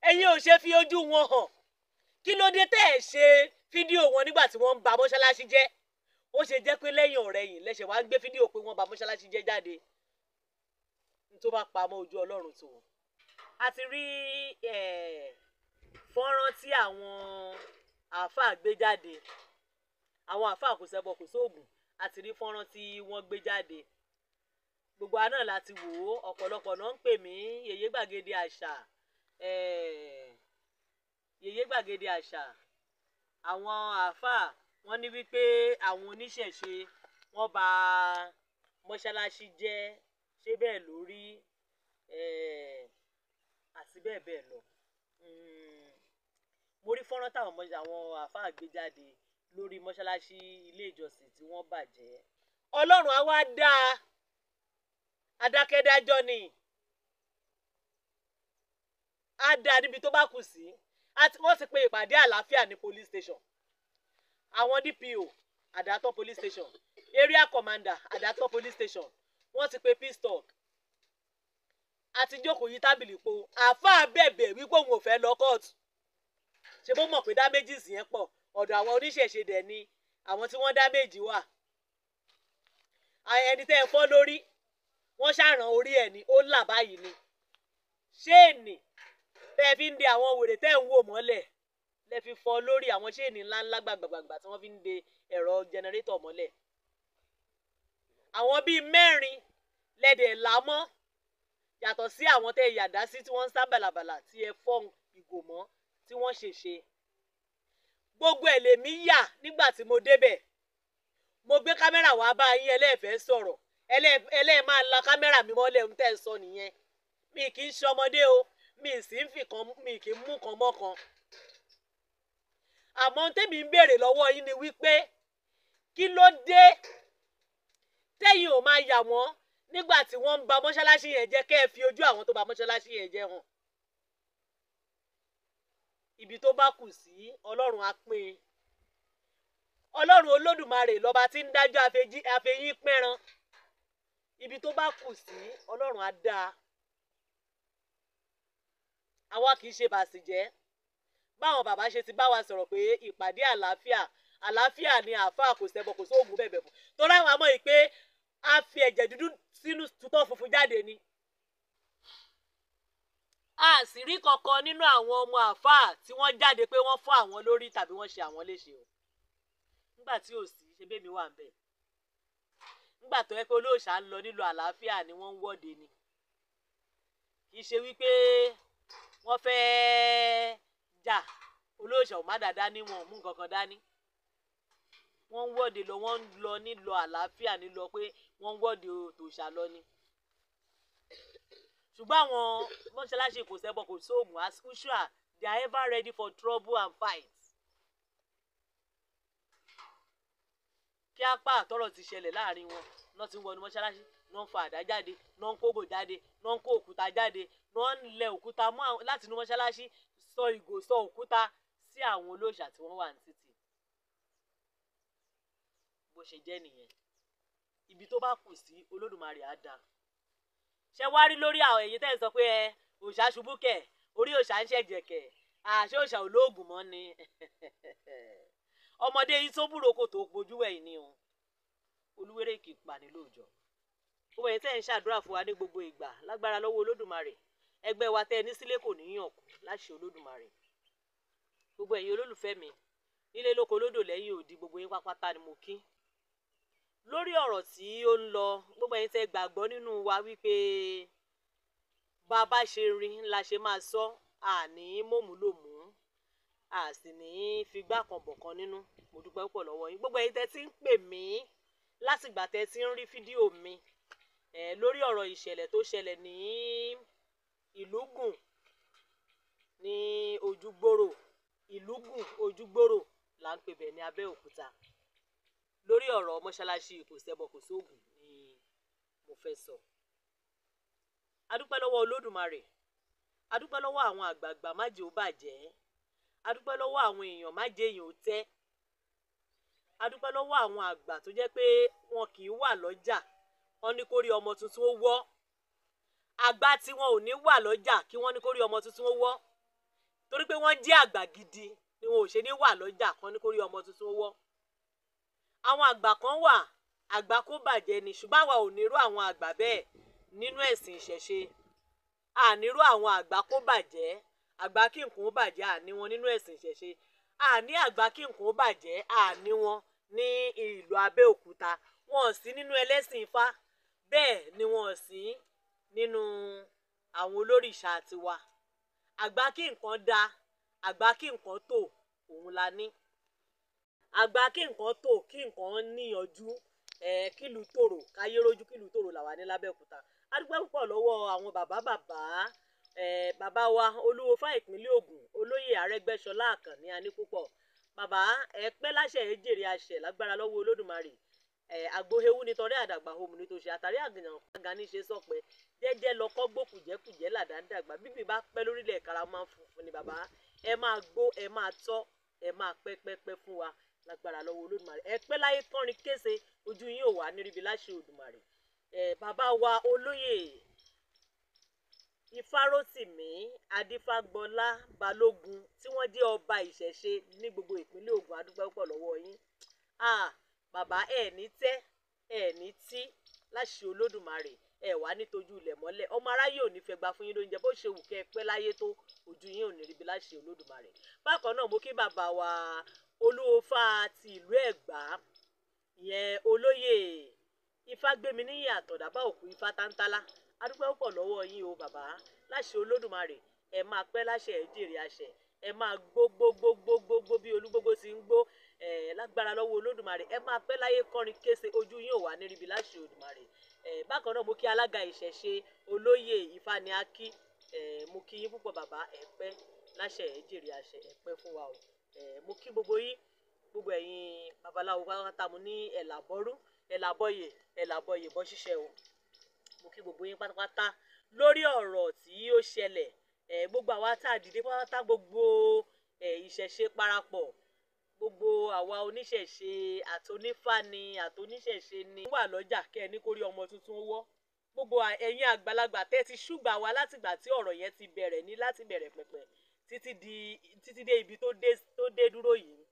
Ẹ̀yin ò ṣe fi ojú wọn hàn. Kí ló dé tẹ́ ẹ̀ ṣe fídíò wọn nígbà tí wọ́n ń ba mọ́ṣáláṣí jẹ́? Ó ṣe jẹ́ pé lẹ́yìn ọ̀rẹyìn lẹ́sẹ̀ wá ń gbé fídíò pé wọ́n ba mọ́ṣáláṣí jẹ́ jáde. N tó bá pamọ́ ojú Ọlọ́run tó. A ti rí fọ́nrán tí àwọn àáfàá gbé jáde. Àwọn àáfàá kò ṣẹbọ kò sóògùn. A ti rí fọ́nrán tí wọ́n gbé jáde. Gbogbo wa náà la ti wò ó. Ọ̀pọ̀lọpọ̀ náà ń pè mí Yèyé Gbàgede Àṣà. Yèyé Gbàgede Àṣà. Àwọn àáfàá wọ́n ní wípé àwọn oníṣẹ̀ṣe wọ́n ba mọ́ṣáláṣí jẹ́, ṣé bẹ́ẹ̀ lórí, àti bẹ́ẹ̀ bẹ́ẹ̀ lọ. Mo rí fọ́nrán táwọn àwọn àáfàá gbé jáde lórí mọ́ṣáláṣí ilé ìjọsìn tí wọ́n bàjẹ́. Ọlọ́run á wá dá adákẹ́dájọ́ ni. Á dá níbi tó bá kù sí. Wọ́n ti pe ìpàdé àlàáfíà ní police station. Àwọn DPO Àdàtọ̀ police station, area commander Àdàtọ̀ police station, wọ́n ti pe peace talk. Àti jókòó yí tábìlì po. Àáfàá bẹ̀bẹ̀ wípé òun ò fẹ́ lọ kóòtù. Ṣé bó mọ̀ pé damages yẹn pọ̀? Ọ̀dọ̀ àwọn oníṣẹ̀ṣe dẹ̀ ni àwọn tí wọ́n damage wà. Ẹni tẹ́ ẹ fọ́ lórí, wọ́n ṣàràn orí ẹ̀ ní, ó là báyìí ni. Ṣéènì tẹ́ ẹ fi ń de àwọn wèrè tẹ́ ẹ ń wò mọ́lẹ̀ lẹ fi fọ́ lórí, àwọn ṣéènì ńláńlá gbàgbàgbà tí wọ́n fi ń de ẹ̀rọ jẹnẹrétọ̀ mọ́lẹ̀. Àwọn bíi mẹ́rin lẹ́dẹ̀ lámọ́, yàtọ̀ sí àwọn tẹ́ ẹ yàdá sí tí wọ́n ń sá bàlàbàlà tí ẹ fọ́ ìgò mọ́ tí wọ́n ṣèṣe. Gbogbo ẹ̀ lèmi yà nígbà tí mo débẹ̀. Mo gbé kámẹ́rà wá bá yín, ẹlẹ́ẹ̀fẹ́ sọ̀rọ̀, ẹlẹ́ẹ̀ máa la kámẹ́rà mi mọ́lẹ̀, ń tẹ́ ẹ sọ nìyẹn. Mi kì í ṣọmọdé o, mi sì ń fi kan, mi kì í mú kan mọ́ kan. Àmọ́ ohun tẹ́mi ń béèrè lọ́wọ́ yín ni wípé kí ló dé tẹ́yìn ò máa yà wọ́n nígbà tí wọ́n ń ba mọ́ṣáláṣí yẹn jẹ́, kẹ́ ẹ fi ojú àwọn tó ba mọ́ṣáláṣí yẹn jẹ́ hàn. Ibi tó bá kù sí, Ọlọ́run á pín in. Ọlọ́run Olódùmarè lọ́ba tí ń dájọ́ àfẹ̀yìn pẹ́ran. Ibi tó bá kù sí, Ọlọ́run á dá a. Àwa kì í ṣe bàṣìjẹ́. Báwọn bàbá ṣe ti bá wa sọ̀rọ̀ pé ìpàdé àlàáfíà, àlàáfíà ni àáfàá kò ṣẹbọ kò sóògùn bẹ̀bẹ̀ fún. Torí àwọn àmọ́ yìí pé a fi ẹ̀jẹ̀ dúdú sínú tutọ́ funfun jáde ni. A sì rí kankan nínú àwọn ọmọ àáfàá tí wọ́n jáde pé wọ́n fọ́ àwọn lórí tàbí wọ́n ṣe àwọn léṣe o. Nígbà tí ò sí, ṣe bẹ́ẹ̀ mi wà ń bẹ̀. Nígbà tó yẹ pé olóòṣà ń lọ nílò àlàáfíà ni wọ́n ń wọ́de ni. Kì í ṣe wípé wọ́n fẹ́ jà, olóòṣà ò má dáadáa ní, wọn ò mú nǹkan kan dání. Wọ́n ń wọ́de lọ, wọ́n ń lọ nílò àlàáfíà nílò pé wọ́n ń wọ́de tòṣà lọ ni. Ṣùgbọ́n àwọn mọ́ṣáláṣí kò ṣẹbọ kò sóògùn, as usual, they are ever ready for trouble and fight. Kí apá àtọ́rọ̀ ti ṣẹlẹ̀ láàrin wọn, náà ti ń wọnú mọ́ṣáláṣí, náà ń fa àdá jáde, náà ń kógò jáde, náà ń kó òkúta jáde, náà ń lẹ òkúta mọ́ láti inú mọ́ṣáláṣí, sọ ìgò sọ òkúta sí àwọn olóòṣà tí wọ́n wà ní títì. Bó ṣe jẹ́ nìyẹn. Ibi tó bá kù sí, Olódùmarè á dá. Ṣé wá rí lórí àwọn èyí tẹ́ ẹ sọ pé ẹ òòṣà ṣubú kẹ̀, orí òòṣà ń ṣẹ̀jẹ̀ kẹ̀, àṣé òòṣà olóògùn mọ́ ni. Ọmọdé yìí tó búroko tó bojú ẹ̀yìn ni o. Olúwérè kì í pani lóòjọ́. Gbogbo ẹ̀yin tẹ́ ẹ ń ṣàdúrà fún wa ní gbogbo ìgbà lágbára lọ́wọ́ Olódùmarè. Ẹgbẹ́ wa tẹ́ ẹ ní sílé kò ní yàn kú láṣẹ Olódùmarè. Gbogbo ẹ̀yin olólùfẹ́ mi nílé lóko lódò lẹ́yìn odi, gbogbo yín pápátá ni mo kí. Lórí ọ̀rọ̀ tí ó ń lọ, gbogbo ẹ̀yin tẹ́ gbàgbọ́ nínú wa wípé bá a bá ṣe rin la ṣe máa sọ, àní mòmúlòmú, a sì ní figbá kan bọ̀ kan nínú. Mo dúpẹ́ púpọ̀ lọ́wọ́ yín. Gbogbo ẹ̀yin tẹ́ ti ń pè mí látìgbà tẹ́ ti ń rí fídíò mi lórí ọ̀rọ̀ ìṣẹ̀lẹ̀ tó ṣẹlẹ̀ ní Ìlúgùn ní Ojúgbòrò, Ìlúgùn Ojúgbòrò là ń pè bẹ̀ ní Abẹ́òkúta. Lórí ọ̀rọ̀ mọ́ṣáláṣí kò ṣẹbọ kò sóògùn ni mo fẹ́ sọ. A dúpẹ́ lọ́wọ́ Olódùmarè, a dúpẹ́ lọ́wọ́ àwọn àgbààgbà má jẹ́ ó bàjẹ́, a dúpẹ́ lọ́wọ́ àwọn èèyàn má jẹ́ èèyàn ó tẹ́, a dúpẹ́ lọ́wọ́ àwọn àgbà tó jẹ́ pé wọn kì í wà lọ́jà, wọ́n ní kó rí ọmọ tuntun ó wọ́. Àgbà tí wọn ò ní wà lọ́jà kí wọ́n ní kó rí ọmọ tuntun ó wọ́. Torí pé wọ́n jẹ́ àgbà gidi ni wọn ò ṣe ní wà lọ́jà kan ní kórí ọmọ tuntun wọ́. Àwọn àgbà kan wà, àgbà kó bàjẹ́ ni, ṣùgbọ́n àwa ò nírú àwọn àgbà bẹ́ẹ̀ nínú ẹ̀sìn ìṣẹ̀ṣe. A nírú àwọn àgbà kó bàjẹ́, àgbà kí nǹkan ó bàjẹ́, a ní wọn nínú ẹ̀sìn ìṣẹ̀ṣe. A ní àgbà kí nǹkan ó bàjẹ́, a ní wọn ní ìlú Abẹ́òkúta. Wọn ò sí nínú ẹlẹ́sìn Ifá, bẹ́ẹ̀ ni wọn ò sí nínú àwọn olórìṣà tiwa. Àgbà kí nǹkan da, àgbà kí nǹkan tò, òun la ní. Àgbà kí nǹkan tò, kí nǹkan níyanjú, kílùú tòrò, káyé rójú, kílùú tòrò làwa ní l'Abẹ́òkúta. A dúpẹ́ púpọ̀ lọ́wọ́ àwọn bàbá bàbá, bàbá wa Olúwo Ifá ìpínlẹ̀ Ògùn, Olóyè Arẹ́gbẹ́ṣọlá Àkànní Anípúpọ̀. Bàbá ẹ pẹ́ láṣẹ, ẹ jèrè àṣẹ lágbára lọ́wọ́ Olódùmarè. Àgbóhewú nítorí àdàgbà ohun ní tó ṣe, àtàrí àgànyàn gani ṣe sọpẹ jẹ́jẹ́ lọkọ gbó kùjẹ́kùjẹ́ làdá ń dàgbà. Bíbí bá pẹ́ lórílẹ̀ kára máa ń funfun ni bàbá. Ẹ máa gbó, ẹ máa tọ́, ẹ máa pẹ́ pẹ́ pẹ́ fún wa lágbára lọ́wọ́ Olódùmarè. Ẹ pẹ́ láyé kánrin kése, ojú yín ò wá níríbi láṣẹ Olódùmarè. Bàbá wa Olóyè Ifárótìmí Adífágbọlá Balógun tí wọ́n jẹ́ ọba ìṣẹ̀ṣe ní gbogbo ìpínlẹ̀ Ògùn, a dúpẹ́ púpọ̀ lọ́wọ́ yín. Bàbá ẹ ní tẹ́, ẹ ní tí láṣẹ Olódùmarè, ẹ wà nítojú ilẹ̀ mọ́lẹ̀. Ọmọ aráyé ò ní fẹ́ gba fún yín lóúnjẹ, bó ṣe wù kẹ́ ẹ pẹ́ láyé tó, ojú yín ò ní ríbi láṣẹ Olódùmarè. Bákan náà mo kí bàbá wa Olúwofá ti ìlú Ẹ̀gbá, ìyẹn Olóyè Ifágbéminíyì Àtọ̀dá bá òkú Ifá Táńtálá. A dúpẹ́ púpọ̀ lọ́wọ́ yín o bàbá, láṣẹ Olódùmarè, ẹ máa pẹ́ láṣẹ, ẹ jèrè àṣẹ, ẹ máa gbó gbó gbó gbó gbó gbó bí olúgbógbó ti ń gbó, lágbára lọ́wọ́ Olódùmarè, ẹ máa pẹ́ láyé kọrin kése, ojú yín ò wá níríbi láṣẹ Olódùmarè. Bákan náà mo kí alága ìṣẹ̀ṣe Olóyè Ifániakí, mo kí yín púpọ̀ bàbá, ẹ pẹ́ láṣẹ, ẹ jèrè àṣẹ, ẹ pẹ́ fún wa o. Mo kí gbogbo yín, gbogbo ẹ̀yin babaláwo pátápátá, mo ní ẹ̀làbọ́rú, ẹ̀làbọ̀yè, ẹ̀làbọ̀yè bọ́ ṣíṣe o. Mo kí gbogbo yín pátápátá lórí ọ̀rọ̀ tí ó ṣẹlẹ̀. Gbogbo àwa tá a dìde pátápátá, gbogbo ìṣẹ̀ṣe parapọ̀, gbogbo àwa oníṣẹ̀ṣe àtonífáni àtoníṣẹ̀ṣe ni wà lọ́jà kẹ́ ẹ ní kórí ọmọ tuntun wọ́. Gbogbo ẹ̀yin àgbàlagbà tẹ́ ti ṣùgbà wa látìgbà tí ọ̀rọ̀ yẹn ti bẹ̀rẹ̀ ní láti bẹ̀rẹ̀ pẹ̀pẹ̀ títí dé ibi tó dé dúró yìí,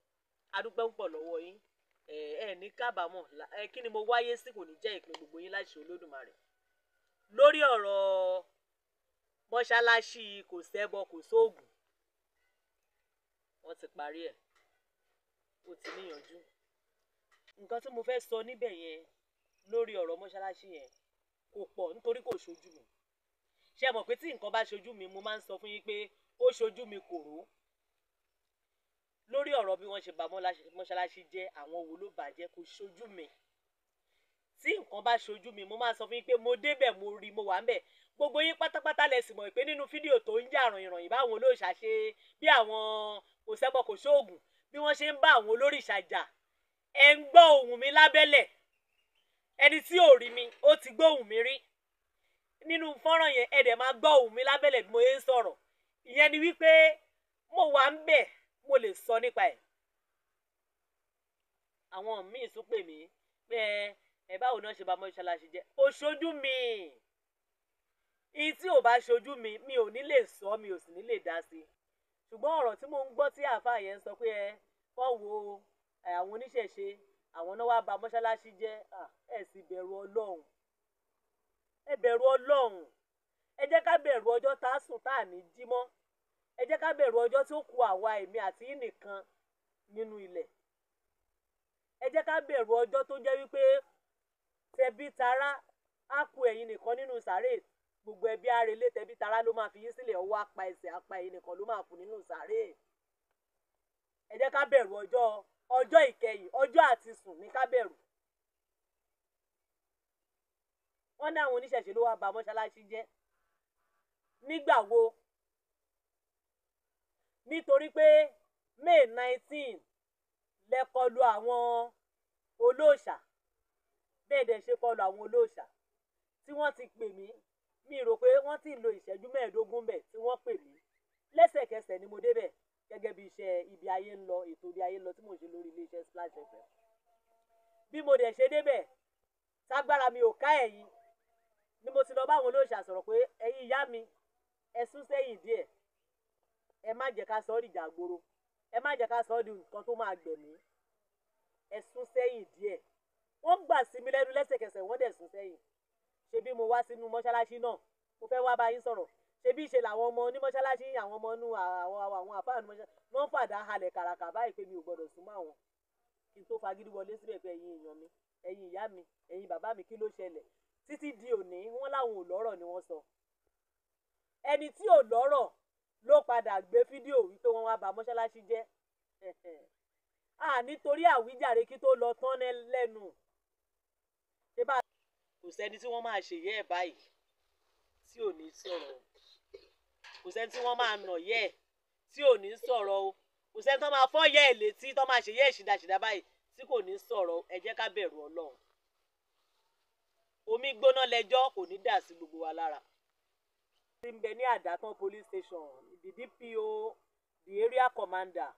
a dúpẹ́ púpọ̀ lọ́wọ́ yín. Ẹ ní kábàámọ̀, kí ni mo wáyé sí kò ní jẹ́ ìpín gbogbo yín láṣẹ Olódùmarè. Lórí ọ̀rọ̀ mọ́ṣáláṣí kò sẹ́bọ kò sóògùn, wọ́n ti parí ẹ̀, ó ti níyanjú. Nǹkan tí mo fẹ́ sọ níbẹ̀ yẹn lórí ọ̀rọ̀ mọ́ṣáláṣí yẹn kò pọ̀ nítorí kò ṣojú mi. Ṣé ẹ mọ̀ pé tí nǹkan bá ṣojú mi, mo máa ń sọ fún yín pé ó ṣojú mi kòró. Lórí ọ̀rọ̀ bí wọ́n ṣe bà mọ́ṣáláṣí jẹ́, àwọn wo ló bàjẹ́, kò ṣojú mi. Tí nǹkan bá ṣojú mi, mo máa sọ fún yín pé mo débẹ̀, mo rí, mo wà ńbẹ̀. Gbogbo yín pátápátá lẹ sì mọ̀ pé nínú fídíò tó ń jà rànyìnrànyìn báwọn olóòṣà ṣe, bí àwọn kò sẹ́bọ kò sóògùn, bí wọ́n ṣe ń bá àwọn olórìṣà jà, ẹ ń gbọ́ ohùn mi lábẹ́lẹ̀. Ẹni tí ò rí mi, ó ti gbọ́ ohùn mi rí nínú fọ́nrán yẹn, ẹ dẹ̀ máa gbọ́ ohùn mi lábẹ́lẹ̀ bí mo ṣe ń sọ̀rọ̀. Ìyẹn ni wípé mo wà ńbẹ̀, mo lè sọ nípa ẹ̀. Àwọn míì tún pè mí pé ẹ báwo náà ṣe bà mọ́ṣáláṣí jẹ́, ó ṣojú mi. Ìyí tí ò bá ṣojú mi, mi ò ní lè sọ, mi ò sì ní lè dá sí. Ṣùgbọ́n ọ̀rọ̀ tí mò ń gbọ́ tí àáfàá yẹn ń sọ pé ẹ kọ́ wo àwọn oníṣẹ̀ṣe, àwọn náà wá bà mọ́ṣáláṣí jẹ́, ẹ sì bẹ̀rù Ọlọ́run. Ẹ bẹ̀rù Ọlọ́run. Ẹ jẹ́ ká bẹ̀rù ọjọ́ tá a sùn tá a ní jí mọ́. Ẹ jẹ́ ká bẹ̀rù ọjọ́ tí ó kù àwa èmi àti yín nìkan nínú ilẹ̀. Ẹ jẹ́ ká bẹ̀rù ọjọ́ tó jẹ́ wípé tẹbí tará á kù ẹ̀yin nìkan nínú sàárè. Gbogbo ẹbí arelé tẹbí tará ló máa fi yín sílẹ̀, ọwọ́ apá ẹsẹ̀ apá ẹ̀yin nìkan ló máa kù nínú sàárè. Ẹ jẹ́ ká bẹ̀rù ọjọ́ ìkẹyìn, ọjọ́ àti sùn ní ká bẹ̀rù. Wọ́n ní àwọn oníṣẹ̀ṣe ló wá bà mọ́ṣáláṣí jẹ́. Nígbà wo? Nítorí pé May 19 lẹ kọlù àwọn olóòṣà, bẹ́ẹ̀ dẹ̀ ṣe kọlù àwọn olóòṣà tí wọ́n ti pè mí. Mi rò pé wọ́n ti lo ìṣẹ́jú 25 bẹ̀ tí wọ́n pè mí. Lẹ́sẹ̀kẹsẹ̀ ni mo débẹ̀ gẹ́gẹ́ bí iṣẹ́ ibi ayé ń lọ, ètò ibi ayé ń lọ tí mò ń ṣe lórí iléeṣẹ́ Splash FM. Bí mo dẹ̀ ṣe débẹ̀, tágbára mi ò ká ẹ̀yìn ni mo ti lọ bá àwọn olóòṣà sọ̀rọ̀ pé ẹ̀yin ìyá mi, ẹ sún sẹ́yìn díẹ̀, Ẹ má jẹ́ ká sọ ọ́ dìjà gboro, ẹ má jẹ́ ká sọ ọ́ di nǹkan tó máa gbẹ̀mí. Ẹ sún sẹ́yìn díẹ̀. Wọ́n gbà sí mi lẹ́nu lẹ́sẹ̀kẹsẹ̀, wọ́n dẹ̀ sún sẹ́yìn. Ṣebí mo wá sínú mọ́ṣáláṣí náà, mo fẹ́ wá bá yín sọ̀rọ̀. Ṣebí ṣe làwọn ọmọ onímọ́ṣáláṣí, àwọn ọmọ inú àwọn àfáà ní mọ́ṣáláṣí wọ́n fàdá halẹ̀ kàràkà báyìí pé mi ò gbọ́dọ̀ súnmọ́ àwọn. Kí n tó fagídí wọlé síbẹ̀ pé ẹ̀yin èèyàn mi, ẹ̀yin ìyá mi, ẹ̀yin bàbá mi, kí ló ṣẹlẹ̀? Títí di òní wọ́n láwọn ò lọ́rọ̀ ni wọ́n sọ. Ẹni tí ò lọ́rọ̀ ló padà gbé fídíò wípé wọ́n wá ba mọ́ṣáláṣí jẹ́. À nítorí àwíjàre kí tó lọ tán lẹ́nu. Ṣé bá kò sẹ́ni tí wọ́n máa ṣèyẹ́ ẹ̀ báyìí tí ò ní sọ̀rọ̀ o. Kò sẹ́ni tí wọ́n máa nà yẹ́ ẹ̀ tí ò ní sọ̀rọ̀ o. Kò sẹ́ni tó máa fọ́ yẹ́ ẹ̀ létí tó máa ṣèyẹ́ ẹ̀ ṣìdàṣìdà báyìí tí kò ní sọ̀rọ̀ o. Ẹ jẹ́ ká bẹ̀rù Ọlọ́run. Omi gbóná lẹ́jọ́ kò ní dà sí gbogbo wa lára. Ti ń bẹ ní Àdàtán police station, the DPO, the area commander,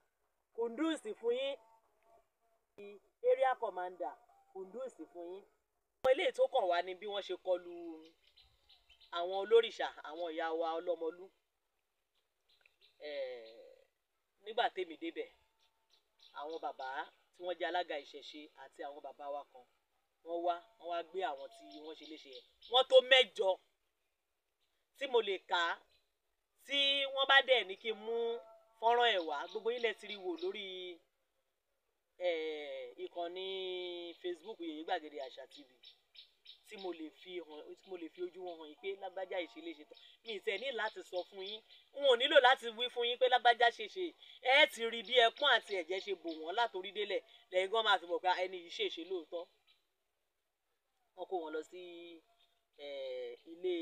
kùndùsì fún yín. The area commander, kùndùsì fún yín. Àwọn eléyìí tó kàn wá ni bí wọ́n ṣe kọlu àwọn olórìṣà, àwọn ìyá wa ọlọ́mọlú. Nígbà tèmi débẹ̀, àwọn bàbá tí wọ́n jẹ́ alága ìṣẹ̀ṣe àti àwọn bàbá wa kan, wọ́n wá gbé àwọn tí wọ́n ṣe léṣe yẹn. Wọ́n tó mẹ́jọ tí mo lè kà á, tí wọ́n bá dẹ̀ ní kí n mú fọ́nrán ẹ̀ wá, gbogbo yín lẹ ti rí wò lórí ìkànnì Facebook Yèyé Gbàgede Àṣà TV, tí mo lè fi hàn, tí mo lè fi ojú wọn hàn yín pé lágbájá yìí ṣe léṣe tán. Mi ì tẹ̀ ní láti sọ fún yín, n ò nílò láti wí fún yín pé lágbájá ṣe ṣe. Ẹ ti rí bí ẹkún àti ẹ̀jẹ̀ ṣe bò wọ́n látòrí délẹ̀, lẹ́yìn gan máa fi mọ̀ pé ẹni yìí ṣèṣe lóòótọ́. Wọ́n kó wọn lọ sí ilé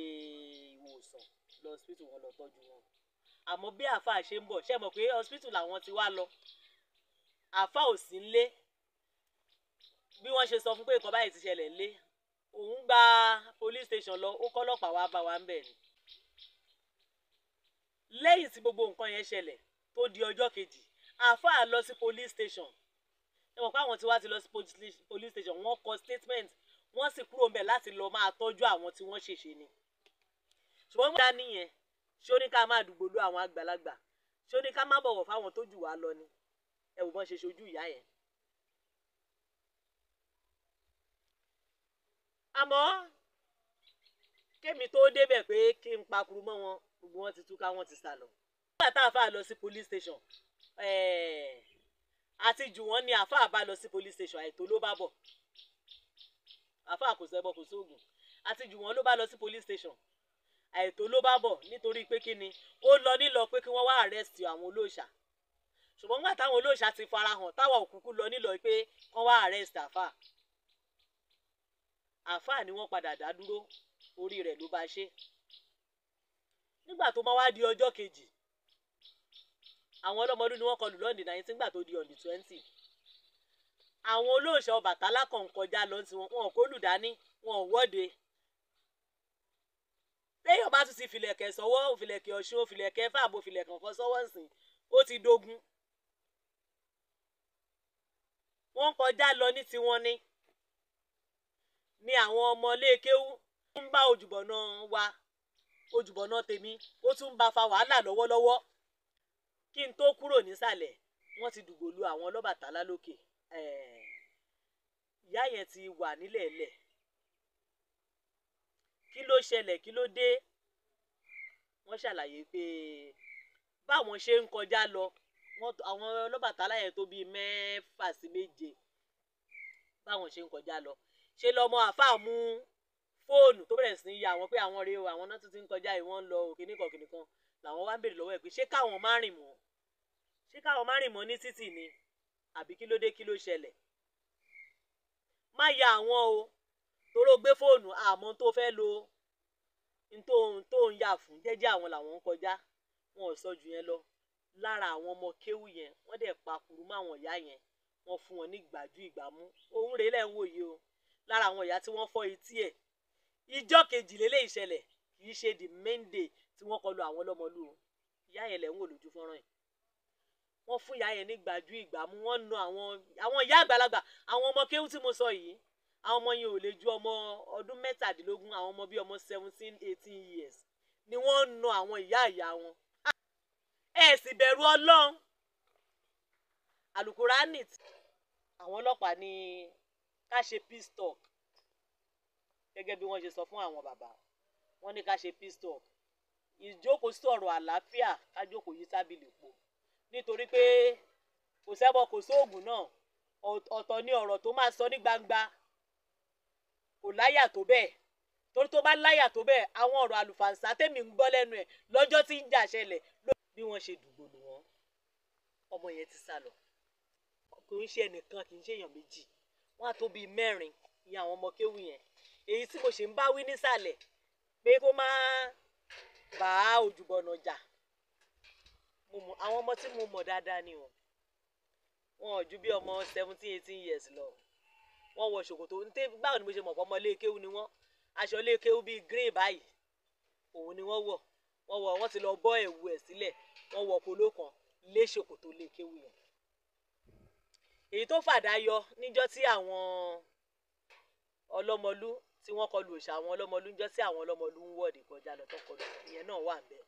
ìwòsàn, lọ hospital, wọn lọ tọ́jú wọn. Àmọ́ bí àáfàá ṣe ń bọ̀, ṣé mọ̀ pé hospital làwọn ti wá lọ. Àáfàá ò sí nílé. Bí wọ́n ṣe sọ fún pé nǹkan báyìí ti ṣẹlẹ̀ nílé, òun gba police station lọ, ó kọ́ ọlọ́pàá wá bá wa ń bẹ̀ ni. Lẹ́yìn tí gbogbo nǹkan yẹn ṣẹlẹ̀ tó di ọjọ́ kejì, àáfàá lọ sí police station. Ẹ mọ̀ pé àwọn tí wá ti lọ sí police station, wọ́n kọ statement, wọ́n sì kúrò ńbẹ̀ láti lọ máa tọ́jú àwọn tí wọ́n ṣèṣe ni. Ṣùgbọ́n mo dá níyẹn, ṣé ó ní ká máa dùgbò lu àwọn àgbàlagbà? Ṣé ó ní ká má bọ̀wọ̀ fáwọn tó jù wá lọ ni? Ẹ wò bọ́n ṣe ṣojú ìyá yẹn. Àmọ́ kémi tó débẹ̀ pé kí n pakuru mọ́ wọn, gbogbo wọn ti túká, wọ́n ti sá lọ. Nígbà tá àáfàá lọ sí police station, àti jù wọ́n ni àáfàá bá lọ sí police station, àìtó ló bá bọ̀. Àáfàá kò sẹ́bọ̀ kò sóògùn. Àti jù wọ́n ló bá lọ sí police station, àìtó ló bá bọ̀, nítorí pé kí ni ó lọ nílọ pé kí wọ́n wá arrest àwọn olóòṣà. Ṣùgbọ́n nígbà táwọn olóòṣà ti farahàn, táwa òkùnkùn lọ nílọ pé kán wá arrest àáfàá. Àáfàá ni wọ́n padà dá dúró, orí rẹ̀ ló bá ṣe. Nígbà tó máa wá di ọjọ́ kejì, àwọn ọlọ́mọlú ni wọ́n kọlù lọ́ọ̀dì 19, nígbà tó di on the 20. Àwọn olóòṣà Ọbàtálá kan ń kọjá lọ sí wọn, wọn kò lù dání, wọn ò wọ́de. Téèyàn bá tún ti fìlẹ̀kẹ̀ sọ́wọ́, òfìlẹ̀kẹ̀ Ọ̀ṣun, òfìlẹ̀kẹ̀ fàbò, òfìlẹ̀kẹ̀ kankan sọ́wọ́ ǹsìn, ó ti dogun. Wọ́n kọjá lọ ní tiwọn ni. Ni àwọn ọmọ ilé kéwú ń bá ojúbọ̀nà wa, ojúbọ̀nà tèmi, ó tún ń bá fa wàhálà lọ́wọ́lọ́wọ́. Kí n tó kúrò nísàlẹ̀, wọ́n ti dùgbò lu àwọn Ọlọ́bàtálá lókè. Ìyá yẹn ti wà nílẹ̀ẹ́lẹ̀. Kí ló ṣẹlẹ̀? Kí ló dé? Wọ́n ṣàlàyé pé báwọn ṣe ń kọjá lọ, àwọn Ọlọ́bàtálá yẹn tó bíi 6 sí 7, báwọn ṣe ń kọjá lọ, ṣe lọmọ àáfàá mú fóònù tó bẹ̀rẹ̀ sí ní ya àwọn pé àwọn rèé o, àwọn náà tún ti ń kọjá yìí, wọ́n ń lọ kìnnìkan kìnnìkan. Làwọn wá ń béèrè lọ́wọ́ ẹ̀ pé ṣé káwọn má rìn mọ́? Ṣé káwọn má rìn mọ́ ní títì ni? Àbí kí ló dé, kí ló ṣẹlẹ̀? Má ya àwọn o, toró gbé fóònù, àmọ́ tó fẹ́ lo tó ń yà fún jẹ́jẹ́ àwọn làwọn ń kọjá. Wọn ò sọ jù yẹn lọ. Lára àwọn ọmọ kéwú yẹn, wọ́n dẹ̀ pakuru mọ́ àwọn ìyá yẹn, wọ́n fún wọn ní gbàjú ìgbàmú. Òun rèé lẹ́ ń wò yìí o. Lára àwọn ìyá tí wọ́n fọ́ etí ẹ̀. Ìjọ́ kejì lélẹ́yìí ṣẹlẹ̀, kì í ṣe the main day tí wọ́n kọlu àwọn ọlọ́mọlú o. Ìyá yẹn lẹ̀ ń wò lójú fọ́nrán yìí. Wọ́n fún ìyá yẹn ní gbàjú ìgbàmú, wọ́n na àwọn ìyá àgbàlagbà, àwọn ọmọ kéwú tí mo sọ yìí. Àwọn ọmọ yẹn ò lè ju ọmọ ọdún 17, àwọn ọmọ bíi ọmọ 17, 18 years ni wọ́n na àwọn ìyá ìyá wọn. Ẹ sì bẹ̀rù Ọlọ́run. Àlùkùránì àwọn ọlọ́pàá ní ká ṣe peace talk, gẹ́gẹ́ bí wọ́n ṣe sọ fún àwọn bàbá. Wọ́n ní ká ṣe peace talk, ìjókòó sọ̀rọ̀ àlàáfíà, ká jókòó yí tábìlì po, nítorí pé kò sẹ́bọ kò sóògùn náà. Ọ̀tọ̀ ni ọ̀rọ̀ tó máa sọ ní gbangba, kò láyà tó bẹ́ẹ̀, torí tó bá láyà tó bẹ́ẹ̀, àwọn ọ̀rọ̀ àlùfàǹsá tèmi ń gbọ́ lẹ́nu ẹ̀ lọ́jọ́ tí ń jà ṣẹlẹ̀. Bí wọ́n ṣe dùgbò lù wọ́n, ọmọ yẹn ti sá lọ. Kò ń ṣe ẹnìkan, kì í ṣe èèyàn méjì, wọ́n á tó bíi mẹ́rin ìyẹn àwọn ọmọ kéwù yẹn. Èyí tí mo ṣe ń bá wí nísàlẹ̀ pé kó má bá ojúbọ̀nà jà, àwọn ọmọ tí mo mọ̀ dáadáa ni o, wọn ò ju bí ọmọ 17, 18 years lọ. Wọ́n wọ ṣòkòtò ní tẹ́. Báwo ni mo ṣe mọ̀ pé ọmọ ilé kéwú ni wọ́n? Aṣọ ilé kéwú bíi grey báyìí òun ni wọ́n wọ̀. Wọ́n wọ̀, wọ́n ti lọ bọ́ ẹ̀wù ẹ̀ sílẹ̀, wọ́n wọ polo kan lé ṣòkòtò ilé kéwú yẹn. Èyí tó fàdá yọ níjọ́ tí àwọn ọlọ́mọlú tí wọ́n kọlu òòṣà àwọn ọlọ́mọlú, níjọ́ tí àwọn ọlọ́mọlú ń wọ̀de kọjá lọ tó kọlu, ìyẹn náà wà ńbẹ̀.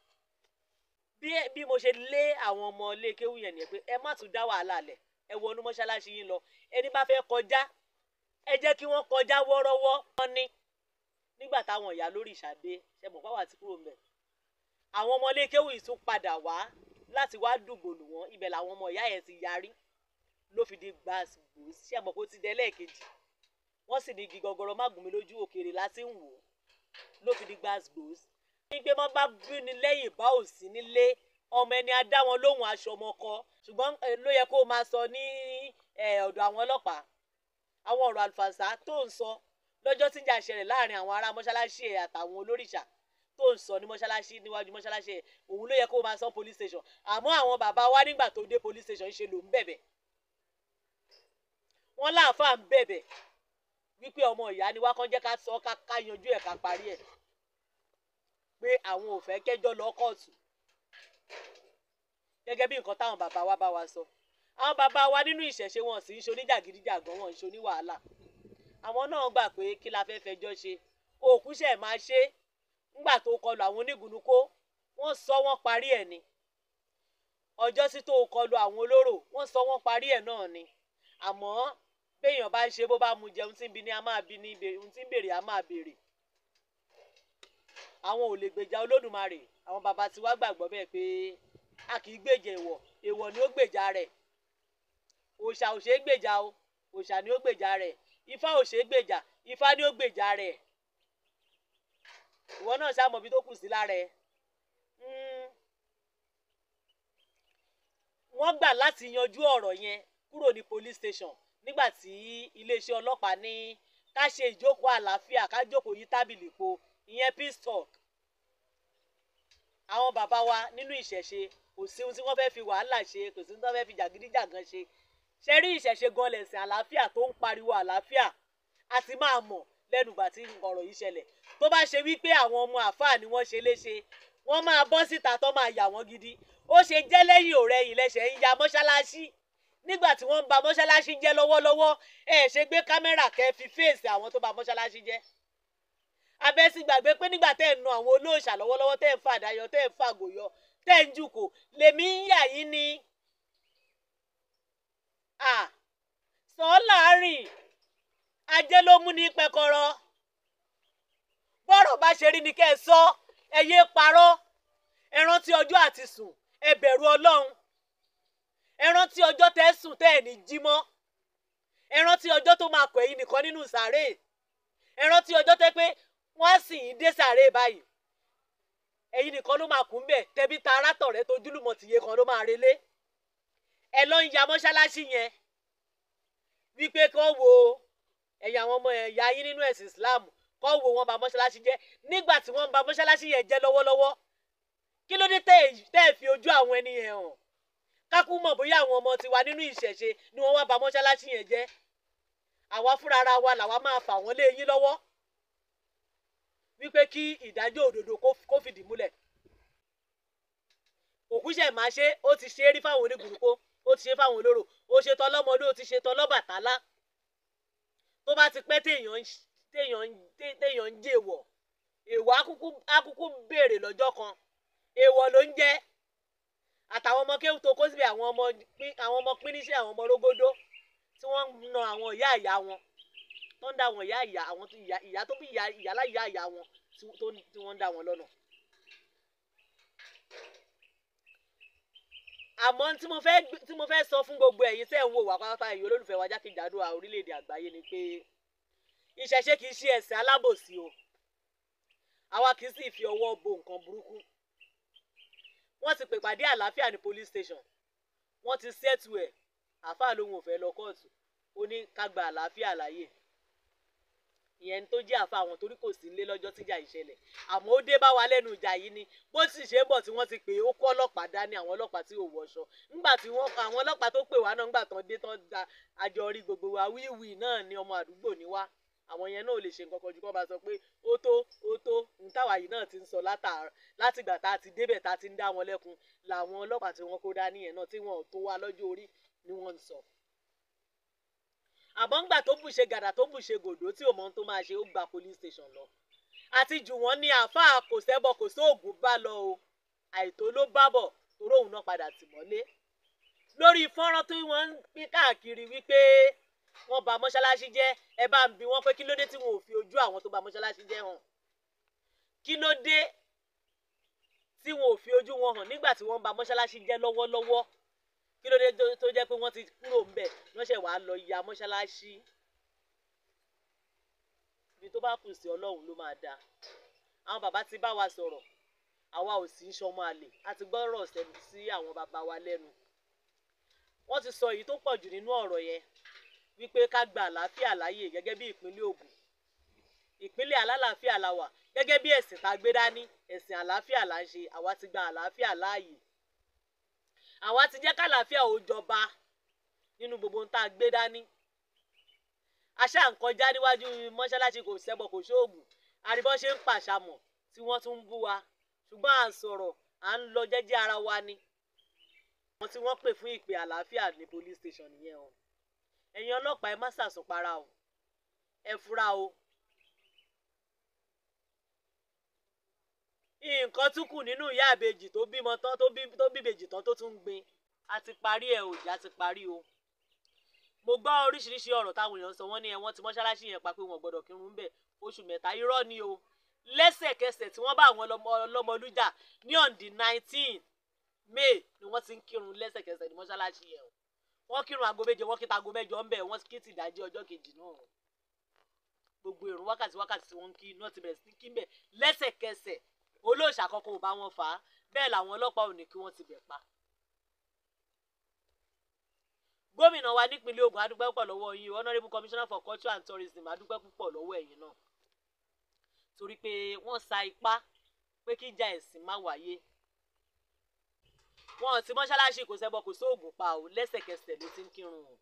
Bí mo ṣe lé àwọn ọmọ ilé kéwú yẹn nìyẹn pé ẹ má tún dá wàhálà lẹ̀, ẹ wọnú mọ́ṣáláṣí yín lọ, ẹni bá fẹ́ kọjá ẹ jẹ́ kí wọ́n kọjá wọ́rọ́wọ́. Wọ́n ní nígbà táwọn ìyá lórí ìṣàdé ṣe mọ̀ pàwọ́ àti kúrò ńbẹ̀, àwọn ọmọ ilé kéwú yìí tún padà wá láti wá dùgbò lù wọ́n. Ibẹ̀ làwọn ọmọ ìyá yẹn ti yarí ló fi di gbàgbó. Ṣe mọ̀ pé ó ti dẹ́ lẹ́ẹ̀kejì, wọ́n sì ní igi gọgọrọ má gùn mí lójú, òkèèrè láti ń wò ó, ló fi di gbàgbó. Ní pé wọ́n bá bí ni lẹ́yìn bá ò sí nílé, ọmọ ẹni á dá wọn lóhùn aṣọ ọmọ kọ. Ṣùgbọ́n ló yẹ kó máa sọ ní ọ̀dọ̀ àwọn ọlọ́pàá àwọn ọ̀rọ̀ àlùfàǹsá tó ń sọ lọ́jọ́ tí ìjà ṣẹlẹ̀ láàrin àwọn ará mọ́ṣáláṣí ẹ̀ àtàwọn olórìṣà tó ń sọ ní mọ́ṣáláṣí, níwájú mọ́ṣáláṣí ẹ̀, òun ló yẹ kó máa sọ police station. Àmọ́ àwọn bàbá wa nígbà tó dé police station ṣe ló ń bẹ̀bẹ̀, wọ́n láàfáà ń bẹ̀bẹ̀ wípé ọmọ ìyá ni wá, kán jẹ́ ká sọ ká yanjú ẹ̀ ká parí ẹ̀, pé àwọn ò fẹ́ kẹ́jọ́ lọ kóòtù. Gẹ́gẹ́ bí nǹkan táwọn bàbá wa bá wa sọ, àwọn bàbá wa nínú ìṣẹ̀ṣe wọn sì ń ṣe oníjàgídíjàgan, wọn ń ṣe oníwàhálà. Àwọn náà gbà pé kí la fẹ́ fẹjọ́ ṣe, òkú ṣẹ̀ máa ṣe. Ńgbà tó kọlu àwọn onígunukó, wọ́n sọ wọ́n parí ẹ̀ ni. Ọjọ́ sí tó kọlu àwọn olóró, wọ́n sọ wọ́n parí ẹ̀ náà ni. Àmọ́ béèyàn bá ń ṣe bó bá mu jẹun tí ń bi ni a máa bi ni, ohun tí ń béèrè a máa béèrè. Àwọn ò lè gbèjà Olódùmarè. Àwọn bàbá tiwa gbàgbọ́ bẹ́ẹ̀ pé a kì í gbèjà èèwọ̀, èèwọ̀ ni ó gbèjà rẹ̀. Òòṣà ò ṣe é gbèjà o, òòṣà ni ó gbèjà rẹ̀. Ifá ò ṣe é gbèjà, Ifá ni ó gbèjà rẹ̀. Ìwọ náà ṣá mọ̀ bí tó kù sí lára ẹ. Wọ́n gbà láti yanjú ọ̀rọ̀ yẹn kúrò ní police station nígbà tí iléeṣẹ́ ọlọ́pàá ní ká ṣe ìjókòó àlàáfíà, ká jókòó yí tábìlì po, ìyẹn peace talk. Àwọn bàbá wa nínú ìṣẹ̀ṣe kò sí ohun tí wọ́n fẹ́ fi wàhálà ṣe, kò sí ohun tí wọ́n fẹ́ fi jàgídíjàgan ṣe. Ṣe rí ìṣẹ̀ṣe gan lẹ̀sìn àlàáfíà tó ń pariwo àlàáfíà, a ti máa mọ̀ lẹ́nu ìgbà tí ọ̀rọ̀ yìí ṣẹlẹ̀. Tó bá ṣe wípé àwọn ọmọ àfáà ni wọ́n ṣe léṣe, wọ́n máa bọ́ síta tó máa yà wọ́n gidi. Ó ṣe jẹ́ lẹ́yìn ọ̀rẹyìn lẹ́sẹ̀ ń ya mọ́ṣáláṣí nígbà tí wọ́n ń ba mọ́ṣáláṣí jẹ́ lọ́wọ́lọ́wọ́. Ẹ ṣe gbé kámẹ́rà kẹ́ fi fèsì àwọn tó ba mọ́ṣáláṣí jẹ́. Abẹ́ sì gbàgbé pé nígbà tẹ́ ẹ̀ nu àwọn olóòṣà lọ́wọ́lọ́wọ́, tẹ́ ẹ̀ ń fàdáyọ, tẹ́ ẹ̀ ń fàgòyọ, tẹ́ ẹ̀ ń jùkò, lèmi ń yà yín ni. Sọ láàrin ajé ló mú ní pẹkọrọ. Bọ́rọ̀ bá ṣe rí ni kẹ́ ẹ sọ, ẹ yé parọ́. Ẹ rántí ọjọ́ àti sùn, ẹ bẹ̀rù Ọlọ́run. Ẹ rántí ọjọ́ tẹ́ sùn tẹ́ ẹ̀ ní jí mọ́. Ẹ rántí ọjọ́ tó máa kọ̀ ẹ̀yin nìkan nínú sàárè. Ẹ rántí ọjọ́ tẹ́ pé wọ́n á sì yín dé sàárè báyìí, ẹ̀yin nìkan ló máa kú ńbẹ̀, tẹbí tará tọ̀rẹ́ tojúlùmọ̀ tìye kan ló máa relé. Ẹ lọ ń ya mọ́ṣáláṣí yẹn wípé kán wo ẹ̀yin àwọn ọmọ ẹ̀yà yín nínú ẹ̀sìn Islam, kán wo wọn ba mọ́ṣáláṣí jẹ́ nígbà tí wọ́n ń ba mọ́ṣáláṣí yẹn jẹ́ lọ́wọ́lọ́wọ́. Kí ló dé tẹ́ ẹ fi ojú àwọn ẹni yẹn hàn? Kákú mọ̀ bóyá àwọn ọmọ tiwa nínú ìṣẹ̀ṣe ni wọ́n wá ba mọ́ṣáláṣí yẹn jẹ́. Àwa fúnra ara wa làwa máa fà wọ́n lé yín lọ́wọ́ wípé kí ìdájọ́ òdodo kó fìdí múlẹ̀. Òkú ṣẹ̀ máa ṣe, ó ti ṣe é rí fáwọn onígùrúkó, ó ti ṣe fáwọn olóró, ó ṣe tọlọ́mọdé, ó ti ṣe tọlọ́bàtálá. Tó bá ti pẹ́ téèyàn ń jèwọ̀, èèwọ̀ akúkú béèrè lọ́jọ́ kan, èèwọ̀ ló ń jẹ́. Àtàwọn ọmọ kéwù tó kó síbi, àwọn ọmọ píníṣẹ́, àwọn ọmọ rógódó tí wọ́n ń na àwọn ìyá ìyá wọn, tó ń dá àwọn ìyá ìyá àwọn ìyá tó bí ìyá láyà ìyá wọn tí wọ́n ń dá wọn lọ́nà. Àmọ́ tí mo fẹ́ sọ fún gbogbo ẹ̀yin tẹ́ ń wò wá pátápátá, ẹ̀yin olólùfẹ́ wa jákèjádò orílẹ̀-èdè àgbáyé ni pé ìṣẹ̀ṣe kì í ṣe ẹ̀sìn alábòsí o. Àwa kì í sì fi ọwọ́ bo nǹkan burúkú. Wọ́n ti pè pàdé àlàáfíà ní police station, wọ́n ti ṣẹ́tù ẹ̀. Àáfàá lòun ò fẹ́ lọ kóòtù, ó ní ká gba àlàáfíà láàyè. Ìyẹn tó jẹ́ àáfàá àwọn torí kò sí nílé lọ́jọ́ tíjà ìṣẹ̀lẹ̀, àmọ́ ó dé bá wa lẹ́nu ìjà yìí ni. Bó sì ṣe ń bọ̀ tí wọ́n ti pè é, ó kó ọlọ́pàá dání, àwọn ọlọ́pàá tí ò wọṣọ. Ńgbà tí wọ́n àwọn ọlọ́pàá tó pè wá náà ńgbà tán dé tán da àjọ rí gbogbo wa wíwì náà ni ọmọ àdúgbò ni wá. Àwọn yẹn náà ò lè ṣe nǹkan kan ju kó bá sọ pé ó tó ó tó. Ń táwa yìí náà ti ń sọ látìgbà tá a ti débẹ̀ tá a ti ń dá wọn lẹ́kun làwọn ọlọ́pàá tí wọ́n kó dání yẹn náà tí wọn ò tó wa lọ́jọ́ orí ni wọ́n ń sọ. Àmọ́ ńgbà tó bùṣe gàdà tó bùṣe gòdó tí ò mọ ohun tó máa ṣe, ó gba police station lọ. Àti jù wọ́n ní àáfàá kò sẹ́bọ kò sóògùn bá lọ o, àìtó ló bá bọ̀ torí òun náà padà tì mọ́lé. Lórí fọ́nrán tí wọ́n ń pín káàkiri wípé wọ́n bà mọ́ṣáláṣí jẹ́, ẹ bá ń bi wọ́n pé kí ló dé tí wọn ò fi ojú àwọn tó bà mọ́ṣáláṣí jẹ́ hàn. Kí ló dé tí wọn ò fi ojú wọn hàn nígbà tí wọ́n bà mọ́ṣáláṣí jẹ́ lọ́wọ́lọ́wọ́? Kí ló dé tó jẹ́ pé wọ́n ti kúrò ńbẹ̀ wọ́n ṣẹ̀ wá lọ ya mọ́ṣáláṣí? Ibi tó bá kù sí Ọlọ́run ló máa dáa. Àwọn bàbá ti bá wa sọ̀rọ̀, àwa ò sì ń ṣọmọ àlè, a ti gbọ́rọ̀ sí àwọn bàbá wa lẹ́nu. Wọ́n ti sọ èyí tó pọ̀ jù nínú ọ̀rọ̀ yẹn wípé ká gba àlàáfíà láàyè gẹ́gẹ́ bí ìpínlẹ̀ Ògùn. Ìpínlẹ̀ alálàáfíà la wà, gẹ́gẹ́ bí ẹ̀sìn tá a gbé dání, ẹ̀sìn àlàáfíà là ń ṣe, àwa ti gba àlàáfíà láàyè. Àwa ti jẹ́ kàlàáfíà ó jọba nínú gbogbo ohun tá a gbé dání. Aṣá ń kọjá níwájú mọ́ṣáláṣí kò ṣẹbọ kò ṣóògùn, àríbọ́n ṣe ń pàṣàmọ̀ tí wọ́n tún ń bú wa, ṣùgbọ́n à ń sọ̀rọ̀, à ń lọ jẹ́jẹ́ ara wa ni. Àwọn tí wọ́n pè fún ìpè àlàáfíà ní police station nìyẹn o. Ẹ̀yin ọlọ́pàá, ẹ má ṣàsùnpara o, ẹ fura o. Nǹkan tún kù nínú ìyá àbèjì tó bímọ tán tó bíbèjì tán tó tún ń gbin. A ti parí ẹ̀, òjà ti parí o. Mo gbọ́ oríṣiríṣi ọ̀rọ̀ táwọn èèyàn sọ, wọ́n ní ẹ̀wọ̀n tí mọ́ṣáláṣí yẹn pa pé wọn gbọ́dọ̀ kírun bẹ̀ oṣù mẹ́ta. Irọ́ ni o. Lẹ́sẹ̀kẹsẹ̀ tí wọ́n bá àwọn ọlọ́mọlújà ní on the 19 May ni wọ́n ti ń kírun lẹ́sẹ̀kẹsẹ̀ ní mọ́ṣáláṣí yẹn o. Wọ́n kírun aago 7, wọ́n kí tago 8 ńbẹ̀, wọ́n kí tìdájí ọjọ́ kejì náà. Gbogbo ìrun wákàtí wákàtí tí wọ́n ń kí náà ti bẹ̀rẹ̀ sí kí ń bẹ̀ lẹ́sẹ̀kẹsẹ̀. Olóòṣà kankan ò bá wọn fà á, bẹ́ẹ̀ làwọn ọlọ́pàá ò ní kí wọ́n ti bẹ̀ pa. Gómìnà wa nípínlẹ̀ Ògùn, a dúpẹ́ púpọ̀ lọ́wọ́ yín. Honourable Commissioner for Culture and Tourism, a dúpẹ́ púpọ̀ lọ́wọ́ ẹ̀yin náà, torí pé wọ́n sa ipá pé kí ìjà ẹ̀sìn má wáyé. Wọn ò ti mọ́ṣáláṣí kò ṣẹbọ kò sóògùn pa o, lẹ́sẹ̀kẹsẹ̀ ló ti ń kírun o.